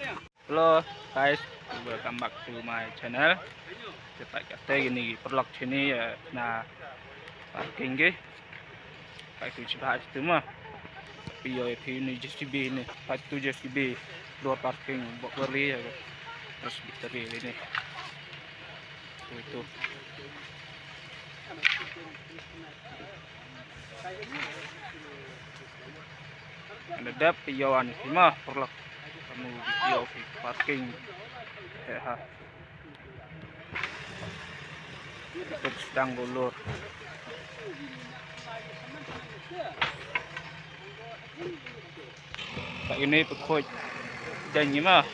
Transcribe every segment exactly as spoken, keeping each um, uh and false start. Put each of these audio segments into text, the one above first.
Hello guys, welcome back to my channel. Te pat kata kine ki paralok shane, eh, na parking ki. Pat tu sibha tu ma. Phi ïoh phi ni J C B ni, pat tu J C B. Door parking bok beri ya. Terus biteri ni. Tu tu. Anda dep ïoh an hima paralok. Kamu ïoh phi parking. Eh, ha. Itu sedang gulur. Pat kine phi khuid dien hima.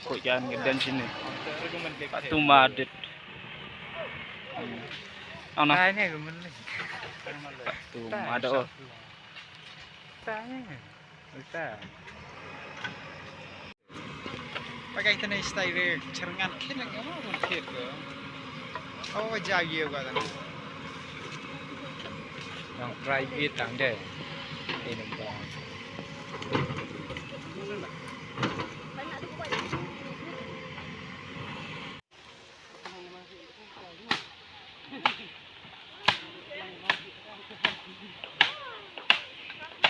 Khuid ïa ka dien shane. Pat tu ma dit. Hmm. Ana. Pat tu ma da, oh. Pakai tene style chereng kit lagi, oh, kit ko. Oh, jagi ko tene. Yang private tang deh. Ini ko.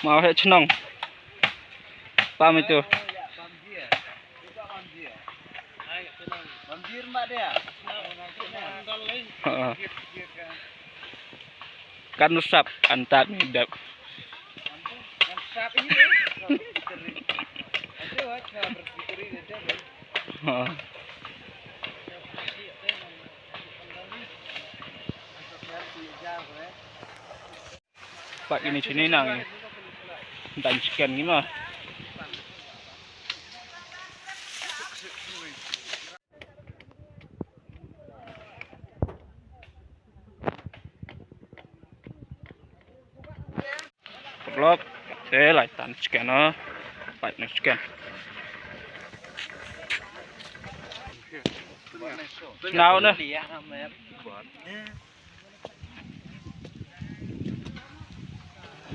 Mau heh chnong. Pam itu. Heeh. Kan sap antat ni dep. Heeh. Pat kine shane nang. Dang scan kine. Paralok, te lai tan scan, ah. Lai tan scan. Now na.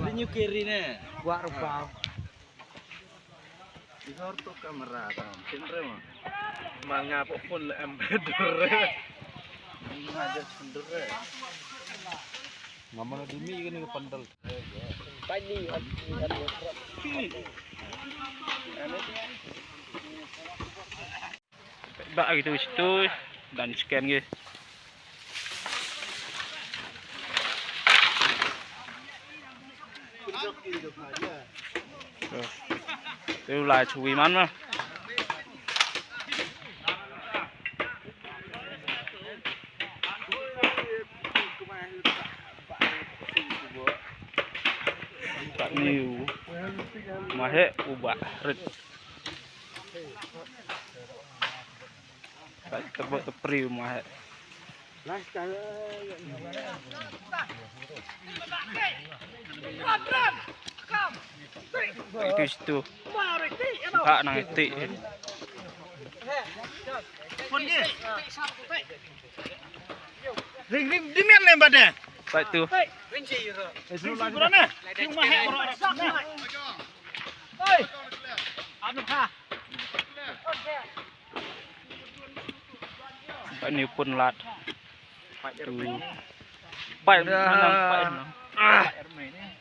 Ini kiri ne. Buat rupa. Ihor tu kamera tang. Sindre ma. Manga pok pun le em bedure. Manga je sindre. Ngam mano dimi kene ke pandal. Ba gitu situ dan scan gitu. Tuh. Tuh lah cuy man mah. Pat ni u. Mahe u ba rit. Pat tebok tepriu mahe. Itu situ. Pak nang iti. Ring ring dimian lem bade. Pat tu. Ring si berana. Ring mahe. Oi. Anu ha. Pat ni pun lat. Tu. Pat mana pat mana.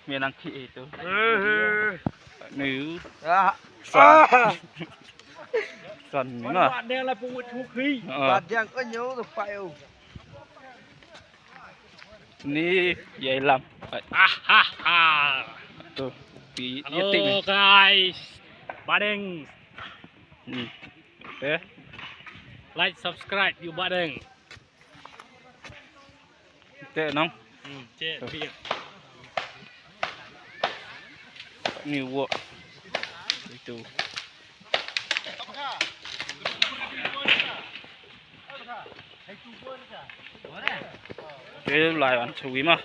Menang ki itu. Pat ni. Ah. San. San ni lah. Pat dia lah pun wit hukri. Pat dia ko nyu tu pat yo. Ni ya ilam. Ah ha ha. Tu. Pi. Hello guys. Badeng. Hmm. Eh. Like, subscribe, you badeng. Te nong. Hmm, cek. Ni wok. Itu. Te lai wan sui mah.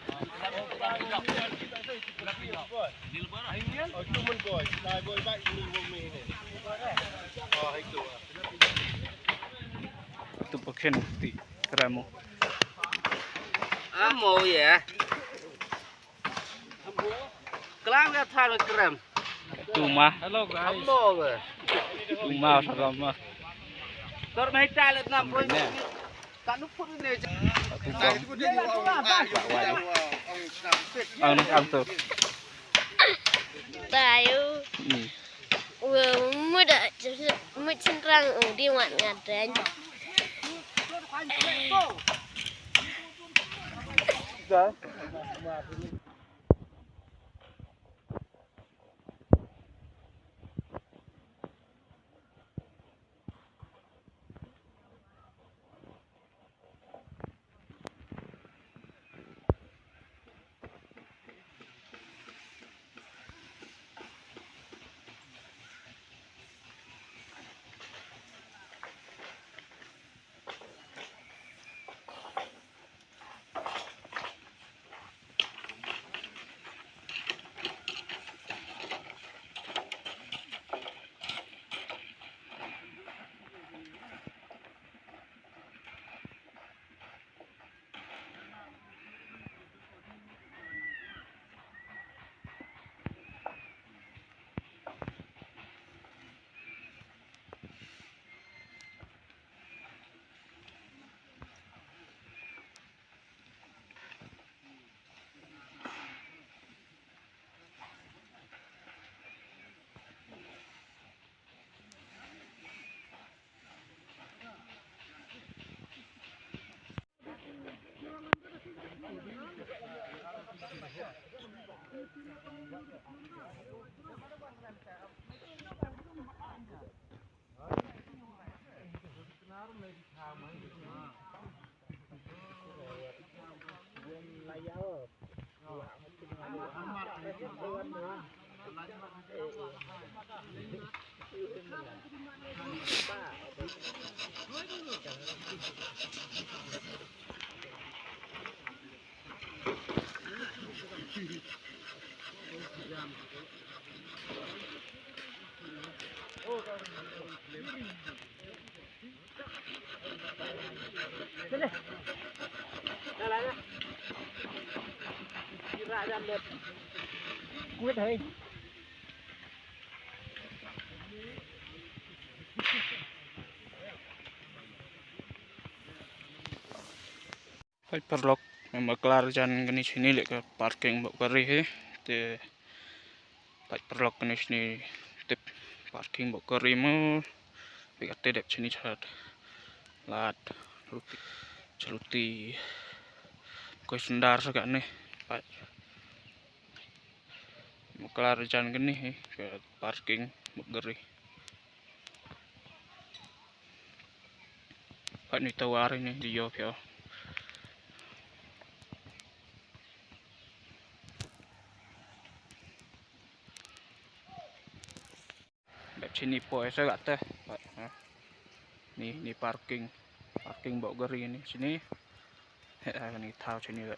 Tu pakin ti kremo. Amo ya. Klang ka thar krem. Tu mah. Hello guys. Amo ba. Mau salam mah. Tor mai talet nam boy. Kanu pun ne. Aku bang. Bak wali. Ang ang tu. Tayo. Hmm. Muda muda cenderang di wan ngadan. Peit paralok, namar klar jan kane shane leh ka parking bad kari hi. Te peit paralok, kane shane tip parking bad kari mo. Peit kata dep shane chat. Lad ruti, charuti. Koi sundar sa kane. Peit. Namar klar jan kane hi ka parking bad kari. Pat ni tawar ni di yo pyo. Dep shane poi sa kata. Pat, ha. Ni, ni parking. Parking bad kari ni shane. He, ha, ni thaw shane ka.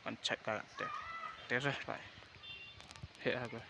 Kan check kata. Te sa, pat. He, ha, ka.